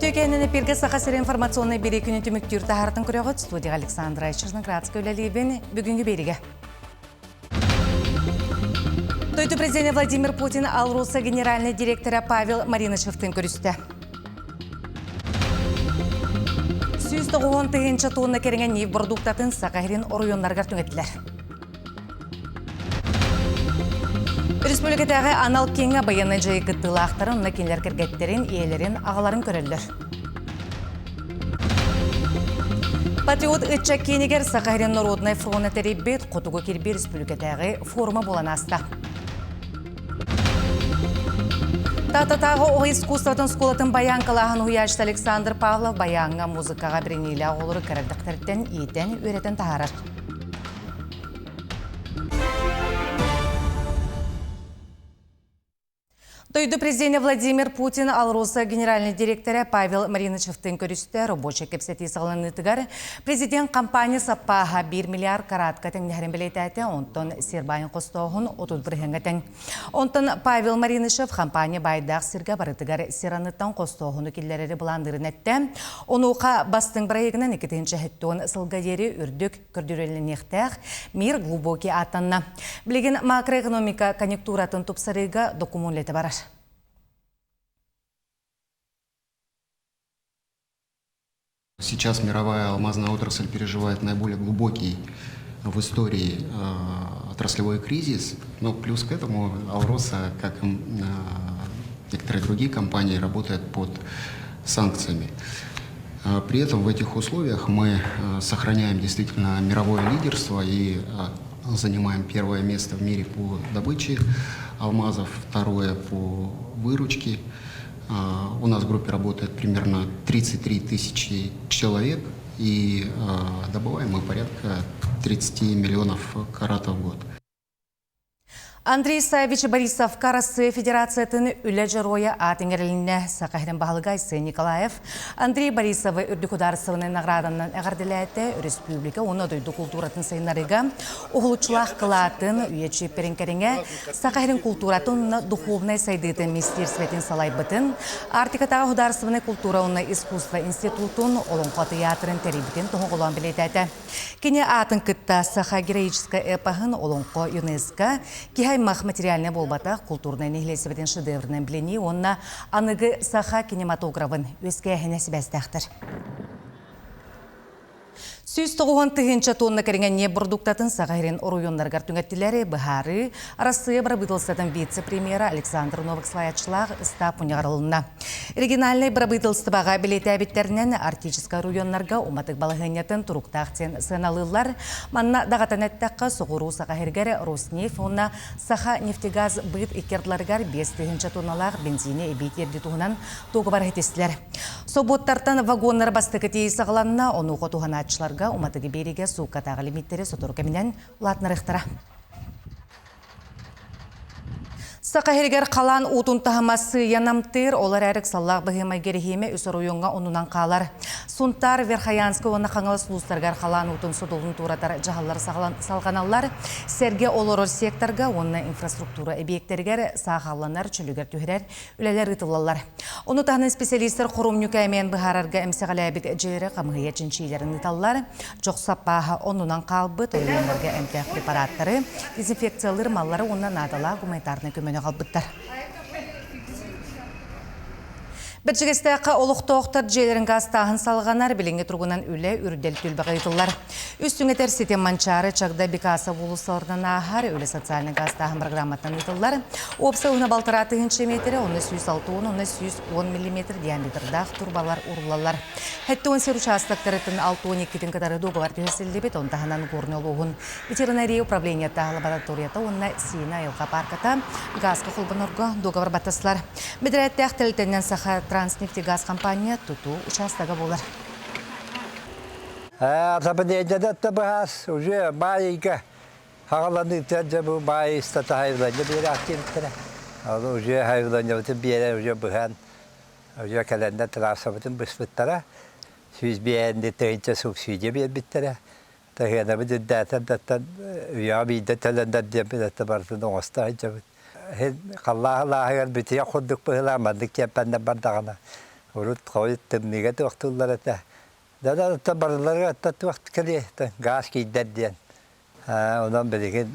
Үтүөкээнэн эпиргэ Саха сири информационнай биэрии күнү түмүктүүр таһааратын көрөҕүт. Студияҕа Александра Черноградская үлэлиибин. Бүгүҥҥү биэриигэ. Дойду президенэ Владимир Путин АЛРОСА генеральнай директора Павел Маринычевтыын көрүстэ. 190 тыһыынча тонна кэриҥэ нефть бородууктатын Саха сирин оройуоннарыгар түҥэттилэр. Республикатааҕы анал кииҥҥэ байыаннай дьайыы кыттыылаахтарын уонна кинилэр кэргэттэрин, ийэлэрин, аҕаларын көрөллөр. Патриот ыччат киинигэр Саха сирин норуодунай фрона тэрийбит Хотугу кирбии республикатааҕы форума буолан ааста. Таататааҕы оҕо искусствотын школатын баян кылааһын уһуйааччыта Александр Павлов баяҥҥа музыкаҕа бэриниилээх оҕолору кыра эрдэхтэриттэн иитэн, үөрэтэн таһаарар. Дойду президенэ Владимир Путин АЛРОСА генеральнай директора Павел Маринычевтыын көрүстэ. Рабочай кэпсэтии саҕаланыытыгар президент компания саппааһа 1 миллиард каратка тэҥнэһэрин бэлиэтээтэ, онтон сир баайын хостооһун 30 бырыһыаҥҥа тэҥ. Онтон Павел Маринычев компания баайдаах сиргэ барытыгар сир аныттан хостооһуну киллэрэри былаанныырын эттэ. Онуоха бастыҥ бырайыагынан 2070 сылга диэри үрдүк көрдөрүлэниэхтээх Мир глубокий ааттанна. Билигин макроэкономика конъюнктуратын тупсарыыга докумуон үлэтэ барар. Сейчас мировая алмазная отрасль переживает наиболее глубокий в истории отраслевой кризис. Но плюс к этому Алроса, как и некоторые другие компании, работает под санкциями. При этом в этих условиях мы сохраняем действительно мировое лидерство и занимаем первое место в мире по добыче алмазов, второе по выручке. У нас в группе работает примерно 33 тысячи человек, и добываем мы порядка 30 миллионов каратов в год. Андрей Савич Борисовка Арассыыйа Федерациятын Үлэ Дьоруойа аат иҥэрилиннэ. Саха сирин баһылыга Айсен Николаев Андрей Борисовы үрдүк судаарыстыбаннай наҕарааданан эҕэрдэлээтэ. Өрөспүүбүлүкэ уонна дойду култууратын сайыннарыыга уһулуччулаах кылаатын үйэ чиэппэрин кэриҥэ Саха сирин култууратын уонна духовнай сайдыытын министиэристибэтин салайбытын, Арктикатааҕы судаарыстыбаннай култуура уонна искусство институтун Олоҥхо тыйаатырын тэрийбитин тоһоҕолоон бэлиэтээтэ. Кини аатын кытта саха героическай эпоһын олоҥхо ЮНЕСКО киһи аймах материальнай буолбатах култуурунай нэһилиэстибэтин шедевринэн билинии уонна аныгы саха кинематографын үөскээһинэ сибээстээхтэр. 190 тыһыынча тонна кэриҥэ ньиэп бородууктатын Саха сирин оройуоннарыгар түҥэттилэр. Быһаарыы Арассыыйа бырабыыталыстыбатын вице-премьера Александр Новак салайааччылаах ыстаап мунньаҕар ылынна. Региональнай бырабыыталыстыбаҕа бэлиэтээбиттэринэн, арктическай оройуоннарга уматык балаһыанньатын туруктаах диэн сыаналыыллар. Манна даҕатан эттэххэ, соҕуруу Саха сиригэр Роснефть уонна Саха нефтегаз быыт икки ардыларыгар 5000 тонналаах бензини эбии тиэрдии туһунан дуогабар иһитистилэр. Собуоттартан вагоннар бастакы тиийии саҕаланна, онуоха туһанааччыларга уматыгы биэриигэ сууккатааҕы лимиттэри сотору кэминэн улаатынарыахтара. Саха сиригэр халаан уутун таһыма сыыйа намтыыр, ол эрээри ыксаллаах быһыы-майгы эрэһиимэ үс оройуоҥҥа оннунан хаалар. Сунтаар, Верхоянскай уонна Хаҥалас улуустарыгар халаан уутун содулун туоратар дьаһаллар салҕаналлар. Сэргэ олорор секторга уонна инфраструктура эбийиэктэригэр саахалланар, чөлүгэр түһэрэр үлэлэр ыытыллаллар. Ону таһынан специалистар хоромньу кээмэйин быһаарарга эмсэҕэлээбит дьиэлэри хамыыһыйа чинчийиилэрин ыыталлар. Чох саппааһа оннунан хаалбыт оройуоннарга эмтээх препараттары, дезинфекциялыыр маллары уонна наадалаах гуманитарнай көмөнү аҕалбыттар. Бэрдьигэстээххэ олохтоохтор дьиэлэрин гаастааһын салҕанар, билиҥҥи туругунан үлэ үрдэл түөлбэҕэ ыытыллар. Үс түҥэтэр ситим Манчаары, Чагда, Бекасов уулуссаларынан ааһар, үлэ социальнай гаастааһын программатынан ыытыллар. Уопсай уһуна балтараа тыһыынча миэтэрэ, онно 160, онно 110 миллиметр диаметрдаах турбалар уруллаллар. 70 сир учаастактарыттан 62-тин кытары дуогабар түһэрсиллибит, он таһынан Горнай улууһун ветеринария управлениета лабораторията уонна Сиинэ айылҕа паарката гааска холбонорго дуогабар баттастылар. Бэдэрээттээх тэрилтэнэн Саха Транснефтегаз компания тутуу учаастага буолар. Западнедата быһаас уже баайга хагаланыыта дьэ бу баай ыстата хайвланньа биэрээхтиэбиттэрэ. Ол уже хайвланньабытын биэрэн уже быһан уже кэлэннэр трассабытын быспыттара. 105 тыһыынча субсидия биэрбиттэрэ. Таһыанабыт үрдээтэр даттан үйэҕэ биирдэ төлөндөр диэммит этэ барытын оҥосто сылдьабыт. Халлааһы лааһыгар бүтүйэх курдук быһыылаах маннык киэппэннэр бардаҕына. Урут хойут тымныыга туохтууллар этэ. Да да барыларыгар туох кэлиэ гаас киирдэр диэн. Онон билигин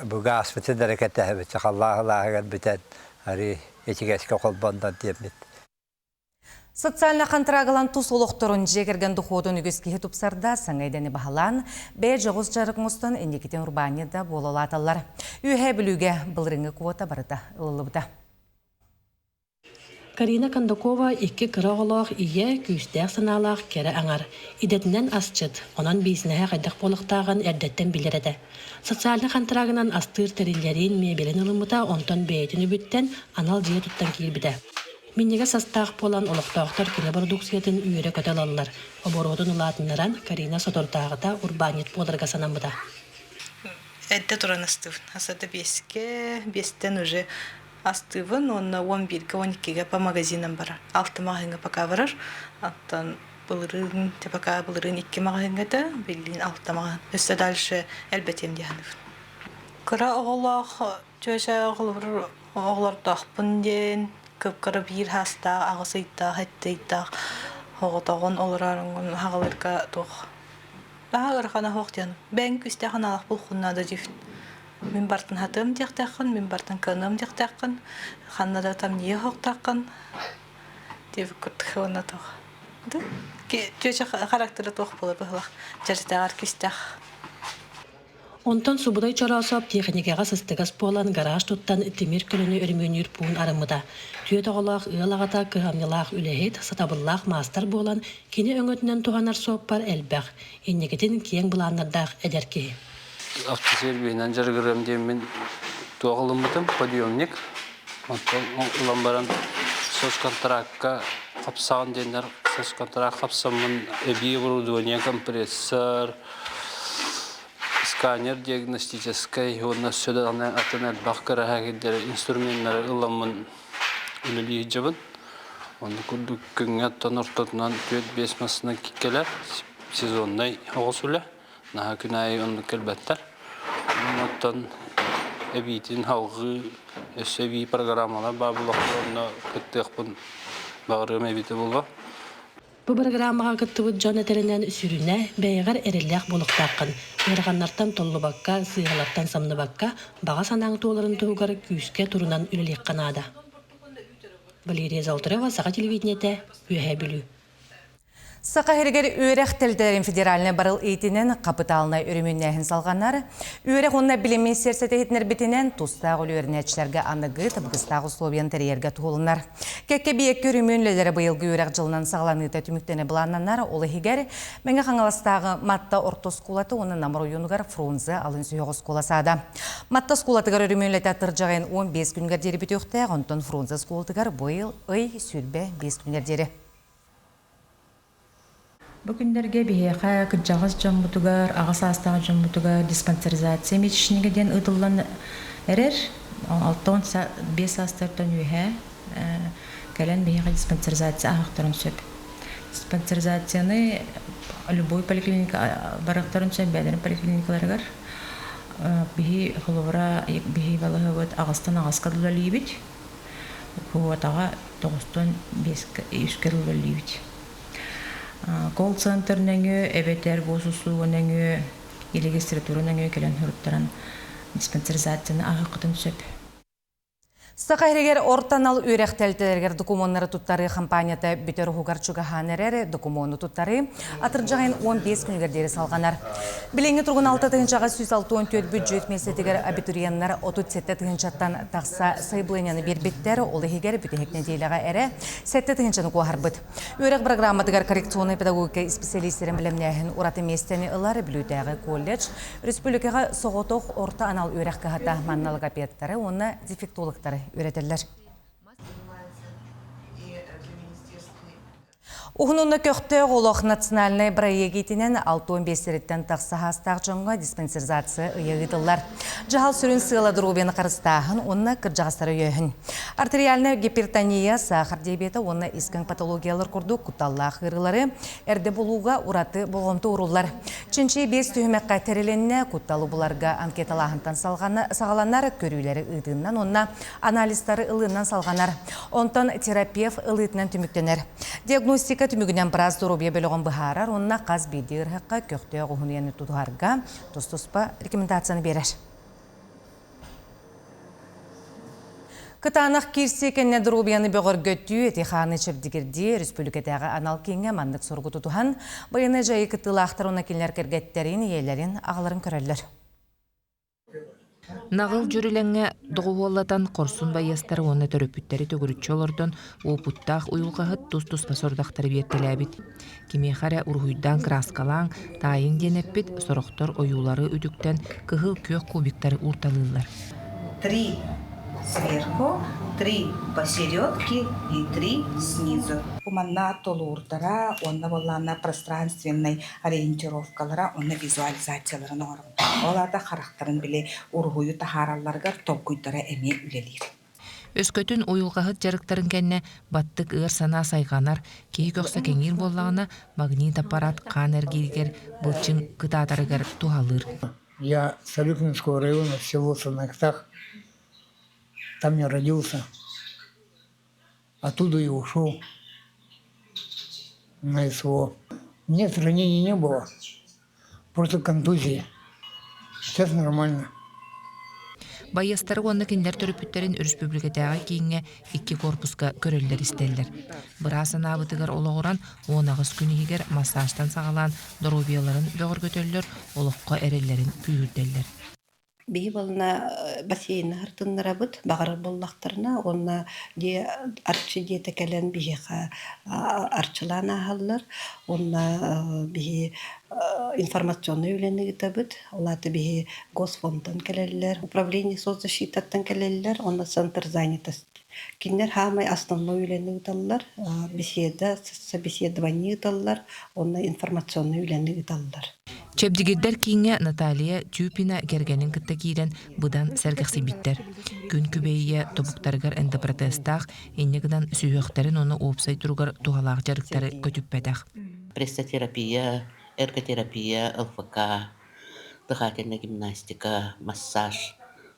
бу гааспытын эрэ кэтэһэбит. Халлааһылааһыгар бүтэн арыы ичигэскэ холбоннор диэммит. Социальнай хантыраагылан тус олохторун дьиэ кэргэн дохуотун үгүс киһи тупсарда, саҥа идэни баһылаан, бэйэ дьоҕус дьарык оҥостон инникитин урбаанньыт да буола улааталлар. Үөһээ Бүлүүгэ былырыыҥҥы квота барыта ылыллыбыта. Карина Кондакова икки кыра оҕолоох ийэ, күүстээх санаалаах кэрэ аҥар. Идэтинэн асчыт, онон биисинэһэ хайдах буолуохтааҕын эрдэттэн билэр этэ. Социальнай хантыраагынан астыыр тэриллэрин, миэбэлин ылыммыта, онтон бэйэтин үбүттэн анал дьиэ туттан киирбитэ. Минньигэс астаах буолан, олохтоохтор кини бородууксуйатын үөрэ-көтө ылаллар. Оборуотун улаатыннаран, Карина соторутааҕыта урбаанньыт буоларга санаммыта. Эрдэ туран астыыбын. Асата биэскэ, биэстэн уже астыыбын уонна 11-гэ, 12-гэ по магазинам барар. Алта маҕаһыыҥҥа пока барар. Оттон былырыын, пока былырыын икки маҕаһыыҥҥа этэ, билигин алта маҕаһыын. Өссө дальше элбэтиэм дии саныыбын. Кыра оҕолоох чүөчэ оҕолор оҕолордоохпун диэн кып-кыра биир саастаах, аҕыс ыйдаах, сэттэ ыйдаах оҕотоҕун олорооруҥҥун хаҕылыырга туох Наһаа ыарахана суох диэн. Бэйэҥ күүстээх аналаах булхун наада диэбит. Мин бартын хатыам диэхтээххин, мин бартын кыаныам диэхтээххин, ханна да тамньыйа суохтааххын диэбит курдук уонна туох. Чүөчэ характера туох буолар быһыылаах. Дьарытааҕар күүстээх. Онтон Субудай Чороосоп тиэхиньикэҕэ сыстыгас буолан гараж туттан тимир көлөнү өрөмүөннүүр пуун арыммыта. Түөрт оҕолоох ыал аҕата кыһамньылаах үлэһит, сатабыллаах маастар буолан, кини өҥөтүнэн туһанар суоппар элбэх, инникитин киэҥ былааннардаах эдэр киһи. Автосервиһинэн дьарыгырыам диэммин туох ылыммытым, подъемник. Онтон ылан баран соцконтракка хапсаҕын диэннэр соцконтракт хапсаммын эбии оборудование, компрессор, Сканер диагностическай уонна өссө даҕаны атын элбэх кыраһа инструменнары ыламмын үлэлии сылдьабын. Онно курдук күҥҥэ оттон ортотунан 4-5 массыына кэлэр сезоннай оҕус үлэ. Наһаа күн аайы оннук кэлбэттэр. Оттон эбиитин салҕыы өссө эбии программалар баар буоллахтар онно кыттыахпын баҕарыам эбитэ буолуо. Бу бырагыраамаҕа кыттыбыт дьон этэринэн, сүрүнэ, бэйэҕэр эрэллээх буолуохтааххын, ыараханнартан толлубакка, сыыһалартан самныбакка, баҕа санааҥ туоларын туһугар күүскэ турунан үлэлиэххэ наада. Валерия Золотарева, Саха телевидениетэ, Үөһээ Бүлүү. Саха сиригэр үөрэх тэрилтэлэрин федеральнай барыл иитинэн хапытаалынай өрөмүөннээһин салҕанар. Үөрэх уонна билим министиэристибэтэ иһитиннэрбитинэн, тустаах үлэ үөрэнээччилэргэ аныгы табыгастаах условияны тэрийэргэ туһуланар. Кэккэ биэккэ өрөмүөн үлэлэрэ быйылгы үөрэх дьылынан саҕаланыыта түмүктэнэ былааннанар. Ол иһигэр Мэҥэ Хаҥаластааҕы Матта орто оскуолата уонна Нам оройуонугар Фрунзе алын сүһүөх оскуола саада. Матта оскуолатыгар өрөмүөн үлэтэ атырдьаҕайын 15 күнүгэр диэри бүтүөхтээх, онтон Фрунзе оскуолатыгар быйыл ый 25 күнүгэр диэри. Бу күннэргэ биһиэхэ кырдьаҕас дьоммутугар, аҕа саастаах дьоммутугар диспансеризация месячнига диэн ыытыллан эрэр. 65 саастартан үөһээ кэлэн биһиэхэ диспансеризация ааһыахтарын сөп. Диспансеризацияны любой поликлиника барыахтарын сөп, бэйэлэрин поликлиникаларыгар. Биһи холобура биһи балаһабыт аҕыстан аҕаска үлэлиибит. Куотаҕа тоҕустан биэскэ үскэ үлэлиибит. Колл-центр нөҥүө эбэтэр госуслуга нөҥүө регистратура нөҥүө кэлэн суруттаран диспансеризацияны ааһыаххытын сөп. Саха сиригэр орто анал үөрэх тэрилтэлэригэр докумуоннары туттарыы хампаанньата бүтэр уһугар чугаһаан эрэр докумуону туттарыы атырдьаҕын 15 күнүгэр диэри салҕанар. Билиҥҥи туругун 6 тыһыынчаҕа 164 бүддьүөт миэстэтигэр абитуриеннар 37 тыһыынчаттан тахса сайабылыанньаны биэрбиттэр, ол иһигэр бүтэһик нэдиэлэҕэ эрэ 7 тыһыынчаны куоһарбыт. Үөрэх программатыгар коррекционнай педагогика исписэлиистэрин бэлэмнээһин ураты миэстэни ылар Бүлүүтээҕи колледж республикаҕа соҕотох орто анал үөрэх кыһата манна логопедтары уонна дефектологтары үөрэтэллэр. Уһун көхтөөх олох национальнай бырайыак иитинэн 65 сириттэн тахса саастаах дьоҥҥо диспансеризация ыйа ыытыллар. Дьаһал сүрүн сыала доруобуйаны харыстааһын уонна кырдьаҕастары өйөөһүн. Артериальнай гипертония, саахар диабета уонна искэҥ патологиялар курдук кутталлаах ыарыылары эрдэ булууга ураты болҕомто ууруллар. Чинчийии биэс түһүмэххэ тэрилиннэ, кутталы буларга анкеталааһынтан саҕаланар, көрүүлэри ыытыыннан уонна анализтары ылыынан салҕанар. Онтон терапевт ылыытынан түмүктэнэр. Диагностика түмүгүнэн быраас доруобуйа бөлөҕүн быһаарар уонна хас биирдии ыарыһахха көхтөөх уһун үйэни тутуһарга тус-туспа рекомендацияны биэрэр. Кытаанах киирсии кэннэ доруобуйаны бөҕөргөтүү, эти-хааны чэбдигирдии республикатааҕы анал кииҥҥэ маннык соругу тутуһан, байыаннай дьайыы кыттыылаахтар уонна кинилэр кэргэттэрин, ийэлэрин, аҕаларын көрөллөр. Наҕыл дьүрүлэҥҥэ доҕуһуоллатан хорсун байыастары уонна төрөппүттэри төгүрүччү олордон уопуттаах уйулҕаһыт тус-туспа сорудахтары биэртэлээбит. Кимиэхэ эрэ уруһуйдаан кырааскалааҥ, таайыҥ диэн эппит, сорохтор ойуулары үтүктэн кыһыл күөх кубиктары уурталыыллар. Три сверху, три посередке и три снизу. Манна толуурдара уонна буоллаҕына пространственнай ориентировкалара уонна визуализацияларын оҥоробут. Ол аата харахтарын били уруһуйу таһааралларыгар толкуйдара эмиэ үлэлиир. Өскөтүн уйулҕаһыт дьарыктарын кэннэ баттык ыар санаа сайҕанар, киһи көхсө кэҥиир буоллаҕына, магнит аппарат хаан эргииригэр, былчыҥ кытаатарыгар туһалыыр. Я с Алюкинского района, село Санактах. Там я родился. Оттуда и ушел на СВО. Нет, ранений не было. Просто контузия. Сейчас нормально. Байыастары уонна кинилэр төрөппүттэрин өрөспүүбүлүкэтээҕи кииҥҥэ икки корпуска көрөллөр-истэллэр. Быраас анаабытыгар олоҕуран, 18 күн иһигэр массажтан саҕалаан доруобуйаларын бөҕөргөтөллөр, олоххо эрэллэрин күүһүрдэллэр. Биһи буолна бассейны артыннарабыт, баҕарар буоллахтарына уонна дьиэ арчы дьиэтэ кэлэн биһиэхэ арчылаан ааһаллар уонна биһи информационнай үлэни ыытабыт. Ол аата биһи госфондтан кэлэллэр, управление соцзащитаттан кэлэллэр уонна центр занятости. Кинилэр саамай основной үлэни ыыталлар, беседа, собеседование ыыталлар уонна информационнай үлэни ыыталлар. Чэбдигирдэр кииҥҥэ Наталья Тюпина кэргэнин кытта киирэн быдан сэргэхсийбиттэр. Күн күбэйийэ тобуктарыгар эндопротезтаах, инньэ гынан сүһүөхтэрин уонна уопсай туругар туһалаах дьарыктары көтүппэтэх. Прессотерапия, эрготерапия, ЛФК, дыхательная гимнастика, массаж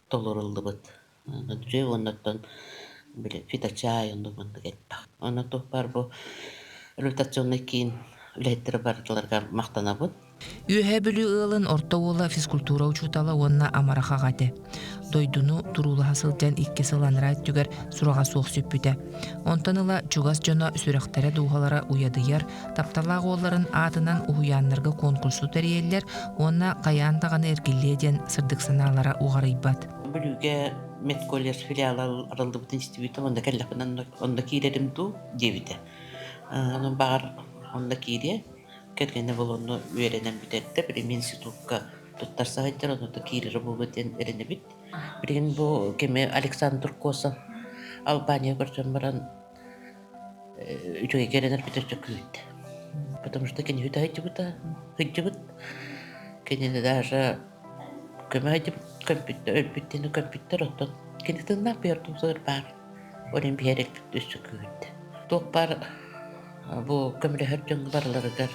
толоруллубут. Дьэ уоннаттан били фиточай оннук маннык элбэх. Онон туох баар бу реабилитационнай киин үлэһиттэрэ барытыларыгар махтанабыт. Үөһээ Бүлүү ыалын орто уола физкультура учуутала уонна амарах аҕа этэ. Дойдуну туруулаһа сылдьан икки сыл анараа өттүгэр сураҕа суох сүппүтэ. Онтон ыла чугас дьоно сүрэхтэрэ-дууһалара уйадыйар, тапталлаах уолларын аатынан уһуйааннарга конкурсу тэрийэллэр уонна хайаан даҕаны эргиллиэ диэн сырдык санаалара уҕарыйбат. Бүлүүгэ медколледж филиала арыллыбытын истибитим, онно кэллэхпинэ онно киирэрим дуу диэбитэ. Онон баҕар онно киириэ, кэргэнэ буолан онно үөрэнэн бүтэрдэ, билигин институкка туттарса сылдьар, онно да киирэрэ буолуо диэн эрэнэбит. Билигин бу кими Александр Косов Албания көрсөн баран үчүгэйгэ эрэнэрбит өссө күүттэ. Потому что кини үтэ сылдьыбыта, сылдьыбыт. Кинини даже Көмө көмпүттэр, өлбүттэн көмпүттэр, оттон кини тыыннаах биэр тумсугар баар. Ол иһин биһиэрэкпит өссө күүһүрдэ. Туох баар бу көмөлөһөр дьоҥҥо барыларыгар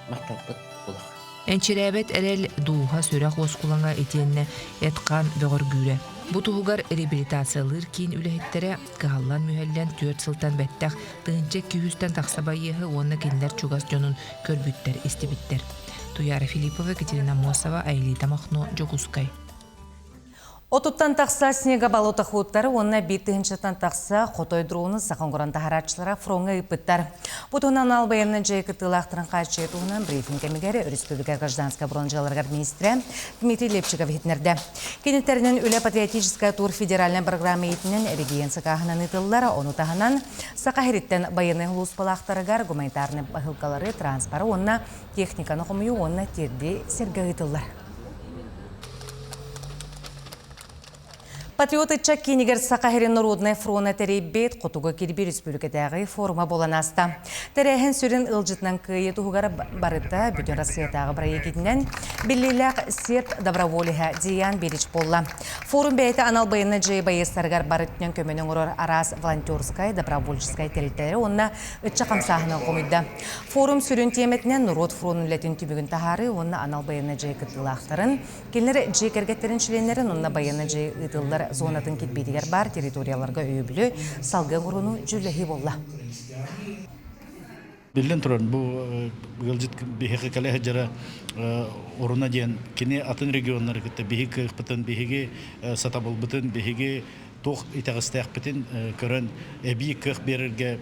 махталбыт улахан. Энчирээбэт эрэл, дууһа, сүрэх уоскулаҥа итиэннэ эт-хаан бөҕөргүүрэ. Бу туһугар реабилитациялыыр киин үлэһиттэрэ кыһаллан-мүһэллэн түөрт сылтан бэттэх 1200-тэн тахса байыаһы уонна кинилэр чугас дьонун көрбүттэр-истибиттэр. Туяра Филиппова, Екатерина Мосова, Аэлита Махно, Дьокуускай. Отуттан тахса снегоболотохуттары уонна биир тыһыынчаттан тахса хотой дрону саха оҥорон таһарааччылара фроҥҥа ыыппыттар. Бу туһунан анал байыаннай дьайыы кыттыылаахтарын хааччыйыы туһунан брифинг кэмигэр өрөспүүбүлүкэ гражданскай оборона дьыалаларыгар министрэ Дмитрий Лепчиков иһитиннэрдэ. Кинилэринэн үлэ патриотическая тур федеральнай программа иитинэн эрэгийиэн сакааһынан ыытыллар, ону таһынан Саха сириттэн байыаннай сулууспалаахтарыгар гуманитарнай баһыылкалары, транспоры уонна техниканы хомуйуу уонна тиэрдии сиргэ ыытыллар. Патриот ыччат киинигэр Саха сирин норуодунай фрона тэрийбит Хотугу кирби республикатааҕы форума буолан ааста. Тэрээһин сүрүн ыалдьытынан кыайыы туһугар барыта Бүтүн Россиятааҕы бырайыагынан биллиилээх серб доброволеһа Диан Берич буолла. Форум бэйэтэ анал байыаннай дьайыы байыастарыгар бары өттүнэн көмөнү оҥорор араас волонтерскай, добровольческай тэрилтэлэри уонна ыччат хамсааһынын хомуйда. Форум сүрүн тиэмэтинэн норуот фронун үлэтин түмүгүн таһаарыы уонна анал байыаннай дьайыы кыттыылаахтарын Кинилэр дьиэ кэргэттэрин чилиэннэрин уонна байыаннай дьайыы ыытыллар зонатын кирбиитигэр баар территорияларга өйөбүлү салгыы оҥорууну дьүүллэһии буолла. Биллэн турар, бу ыалдьыт биһиэхэ кэлэ сылдьара оруна диэн кини атын регионнары кытта биһиги кыахпытын, биһиги сатабылбытын, биһиги туох итэҕэстээхпитин көрөн эбии кыах биэрэргэ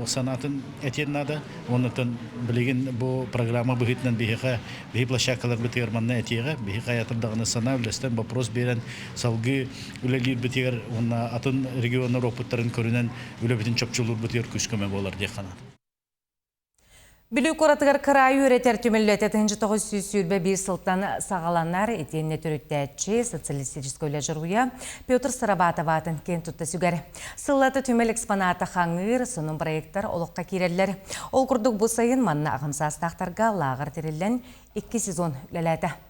санаатын этиэн наада. Оннуттан билигин бу программа быһыытынан биһиэхэ биһи площадкаларбытыгар манна этиэҕэ, биһи хайатыр даҕаны санаа үллэстэн вопрос биэрэн салгыы үлэлиирбитигэр уонна атын регионнар опыттарын көрүнэн үлэбитин чопчулуурбутугар күүс-көмө буолар диэххэ наада. Бүлүү куоратыгар кыраайы үөрэтэр түмүллэтэ 1921 сылтан саҕаланар итиэннэ төрүттээччи социалистическай үлэ дьоруойа Петр Сарабатов аатын киэн тутта сүгэр. Сыллата түмэл экспоната хаҥыыр, сонун проектар олоххо киирэллэр. Ол курдук бу сайын манна аҕам саастаахтарга лааҕыр тэриллэн икки сезон үлэлээтэ.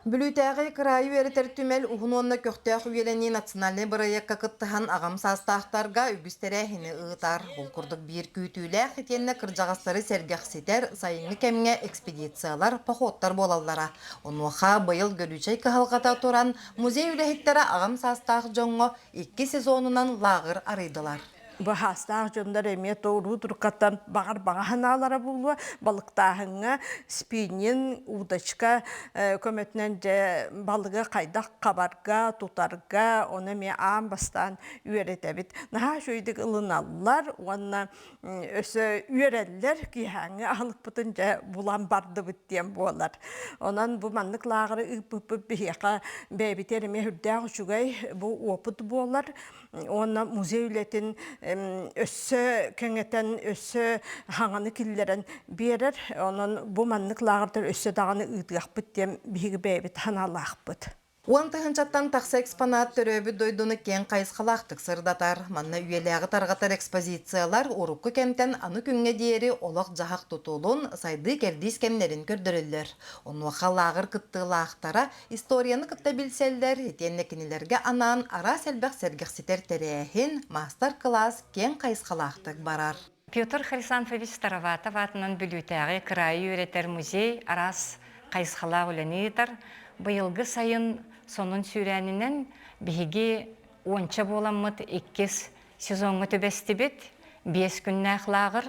Бүлүүтээҕи кыраайы үөрэтэр түмэл уһун уонна көхтөөх үйэлэнии национальнай бырайыакка кыттыһан аҕам саастаахтарга үгүс тэрээһини ыытар. Ол курдук биир күүтүүлээх итиэннэ кырдьаҕастары сэргэхситэр сайыҥҥы кэмҥэ экспедициялар, походтар буолаллара. Онуоха быйыл гөрүүчэй кыһалҕата туран, музей үлэһиттэрэ аҕам саастаах дьоҥҥо икки сезонунан лааҕыр арыйдылар. Быһаастаах дьоннор эмиэ тооруу туруккаттан баҕар баҕа санаалара буолуо балыктааһыҥҥа спиннинг удочка көмөтүнэн дьэ балыгы хайдах хабарга тутарга ону эмиэ аан бастаан үөрэтэбит наһаа үчүгэйдик ылыналлар уонна өссө үөрэллэр киэһээҥҥи аһылыкпытын дьэ булан бардыбыт диэн буолар онон бу маннык лааҕыры ыыппыппыт биһиэхэ бэйэбитигэр эмиэ сүрдээх үчүгэй бу опыт буолар уонна музей үлэтин өссө кэҥэтэн, өссө хаҥаны киллэрэн биэрэр. Онон бу маннык лааҕырдар өссө даҕаны ыытыахпыт диэн биһиги бэйэбит санаалаахпыт. Уон тыһыынчаттан тахса экспонат төрөөбүт дойдуну киэҥ хайысхалаахтык сырдатар. Манна үйэлээҕи тарҕатар экспозициялар урукку кэмтэн аны күҥҥэ диэри олох-дьаһах тутулун, сайдыы кэрдиис кэмнэрин көрдөрөллөр. Онуоха лааҕыр кыттыылаахтара Историяны кытта билсэллэр, итиэннэ кинилэргэ анаан араас элбэх сэргэхситэр тэрээһин, маастар-кылаас киэҥ хайысхалаахтык барар. Петр Хрисанфович Староватов аатынан Бүлүүтээҕи кыраайы үөрэтэр музей араас хайысхалаах үлэни ыытар. Быйылгы сайын сонун сүүрээнинэн биһиги уонча буоламмыт иккис сезоҥҥа түбэстибит. Биэс күннээх лааҕыр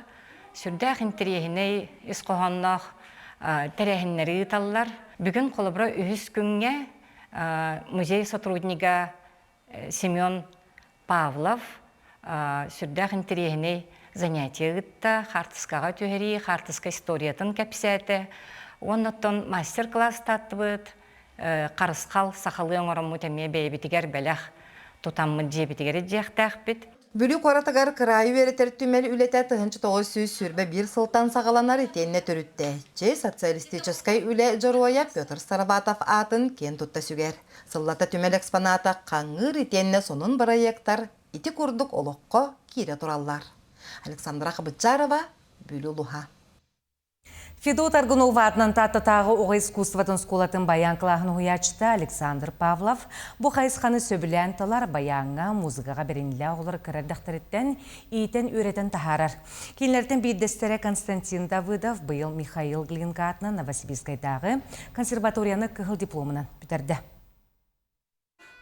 сүрдээх интэриэһинэй ис хоһоонноох тэрээһиннэри ыыталлар. Бүгүн холобура үһүс күҥҥэ музей сотруднига Семен Павлов сүрдээх интэриэһинэй занятие ыытта, хаартыскаҕа түһэрии, хаартыска историятын кэпсээтэ. Уонна оттон мастер-класс тааттыбыт, харысхал сахалыы оҥороммут эмиэ бэйэбитигэр бэлэх тутаммыт дьиэбитигэр илдьиэхтээхпит. Бүлүү куоратыгар кыраайы үөрэтэр түмэл үлэтэ 1921 сылтан саҕаланар итиэннэ төрүттээччи, социалистическай үлэ дьоруойа Петр Староватов аатын киэн тутта сүгэр. Сыллата түмэл экспоната хаҥыыр итиэннэ сонун бырайыактар ити курдук олоххо киирэ тураллар. Александра Хабытчарова, Бүлүү улууһа. Федот Аргунов аатынан Тааттатааҕы оҕо искусствотын оскуолатын баян кылааһын уһуйааччыта Александр Павлов бу хайысханы сөбүлээн талар баяҥҥа, музыкаҕа бэринилээх оҕолору кыра эрдэхтэриттэн иитэн-үөрэтэн таһаарар. Кинилэртэн биирдэстэрэ Константин Давыдов быйыл Михаил Глинка аатынан Новосибирскайдааҕы консерваторияны кыһыл дипломунан бүтэрдэ.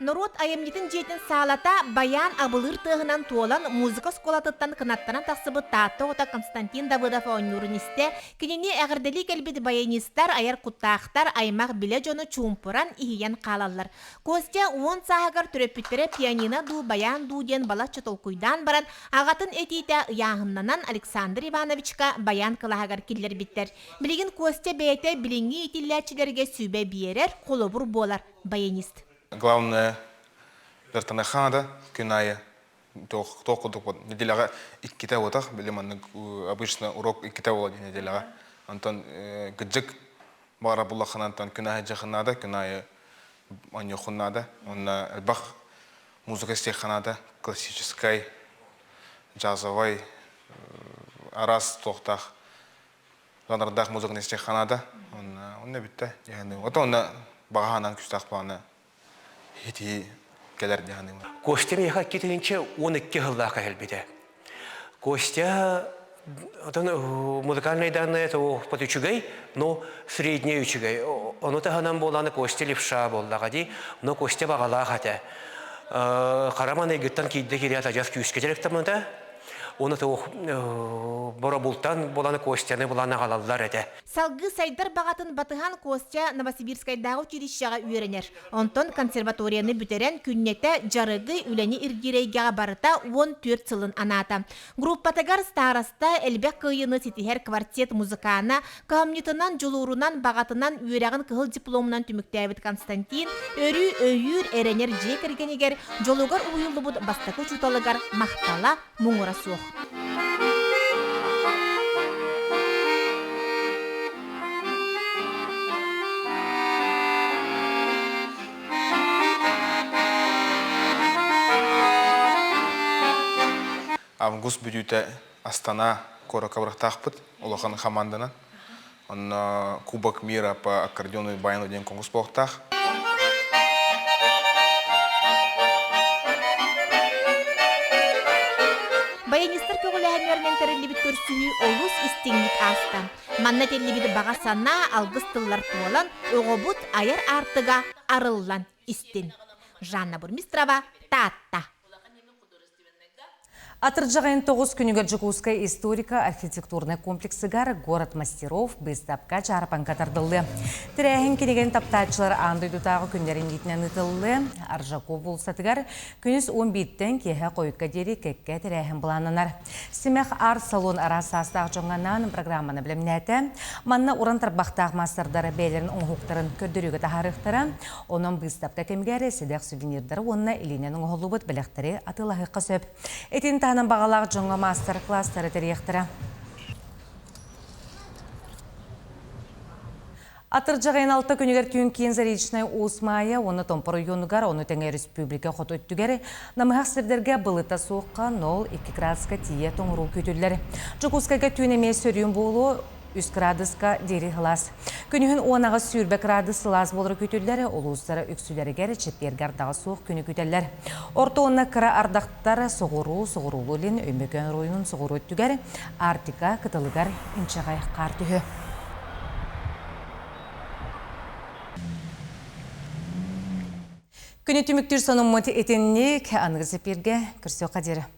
Норуот айымньытын дьиэтин саалата байаан абылыыр тыаһынан туолан музыка оскуолатыттан кынаттанан тахсыбыт Таатта оҕото Константин Давыдов оонньуурун истэ, кинини эҕэрдэлии кэлбит баянистар, айар куттаахтар, аймах билэ дьону чуумпуран, иһийэн хаалаллар. Костя уон сааһыгар төрөппүттэрэ пианино дуу, байаан дуу диэн балачча толкуйдаан баран, аҕатын этиитэ ыйааһыннанан Александр Ивановичка байаан кылааһыгар киллэрбиттэр. Билигин Костя бэйэтэ билиҥҥи иитиллээччилэргэ сүбэ биэрэр, холобур буолар баянист. Главное, дартанахаада күн аайы туох курдук неделяҕа иккитэ буотах, били маннык обычно урок иккитэ буола дии неделяҕа. Онтон кыдьык баара буллаххына онтон күн аайы дьахынаада, күн аайы. Онньуоххун наада. Онно элбэх музыка истиэххэ наада. Классическай, джазовай, араас туохтаах жанрдаах музыканы истиэххэ наада. Онно онно бүттэ. Ото онно баҕа хаанан күстээх планы ити кэлэр дьаһаныым. Костя миэхэ 2012 сыллаахха кэлбитэ. Костя отон музыкальные данные это под үчүгэй, но средний үчүгэй. Ону таһынан буолааны Костя левша буоллаҕа дии, но Костя баҕалаах этэ. Хараман ыйгыттан киирдэ киирээт адьас күүскэ дьарыктаммыта. Оны боробултан булан Костяны булан аҕалаллар этэ. Салгыы сайдар баҕатын батыһан Костя Новосибирскайдааҕы училищеҕа үөрэнэр. Онтон консерваторияны бүтэрэн күннэтэ дьарыгы, үлэни ирдиир эйгэҕэ барыта 14 сылын анаата. Группатыгар староста, элбэх кыайыыны ситиһэр квартет музыкана, кыһамньытынан, дьулуурунан, баҕатынан үөрэҕин кыһыл дипломунан түмүктээбит Константин өрүү өйүүр, эрэнэр дьиэ кэргэнигэр, дьолугар уһуйуллубут бастакы учууталыгар махтала муҥура суох. Август бүтүүтэ Астана куоракка барыахтаахпыт улахан хамаанданан. Онно Кубок мира по аккордеону и баяну диэн конкурс буолуохтаах. Баянистар көҕүлээһиннэринэн тэриллибит көрсүһүү олус истиҥник ааста. Манна этиллибит баҕа санаа, алгыс тыллар туолан, оҕобут айар аартыга арыллан истин. Жанна Бурмистрова, Таатта. Атырдьах айын тоҕус күнүгэр Дьокуускай историко-архитектурнай комплексыгар «Город мастеров» быыстапка чаарапаҥка тардыллыа. Тэрээһин кинигэни таптааччылар аан дойдутааҕы күннэрин иитинэн ыытыллыа. Аржаков уулуссатыгар күнүс 11-тэн киэһэ хойукка диэри кэккэ тэрээһин былааннанар. Симэх арт-салон араас саастаах дьоҥҥо анаан программаны бэлэмнээтэ. Манна уран тарбахтаах маастардар бэйэлэрин оҥоһуктарын көрдөрүүгэ таһаарыахтара. Онон быыстапка кэмигэр сэдэх сувенирдары уонна илиинэн оҥоһуллубут бэлэхтэри атыылаһыахха сөп. Итин таһынан баҕалаах дьоҥҥо маастар-кылаастары тэрийиэхтэрэ. Атырдьах ыйын алта күнүгэр түүн киин Заречнай Уус Маайа уонна Томпо оройуонугар, ону тэҥэ республика хоту өттүгэр намыһах сирдэргэ былыта суохха 0,2 градуска тиийэ тоҥоруу күүтүллэр. Дьокуускайга түүн эмиэ сөрүүн буолуо, 3 градуска диэри сылаас. Күнүһүн 18-20 градус сылаас буолара күүтүллэр, улуустар үксүлэригэр чэппиэргэ ардаҕа суох күнү күүтэллэр. Орто уонна кыра ардахтар соҕуруу, соҕуруулуу-илин, Өймөкөөн оройуонун соҕуруу өттүгэр, Арктика кытылыгар инчэҕэй хаар түһүө. Күнү түмүктүүр сонуммут итинник аныгы зэпииргэ көрсүөххэ диэри.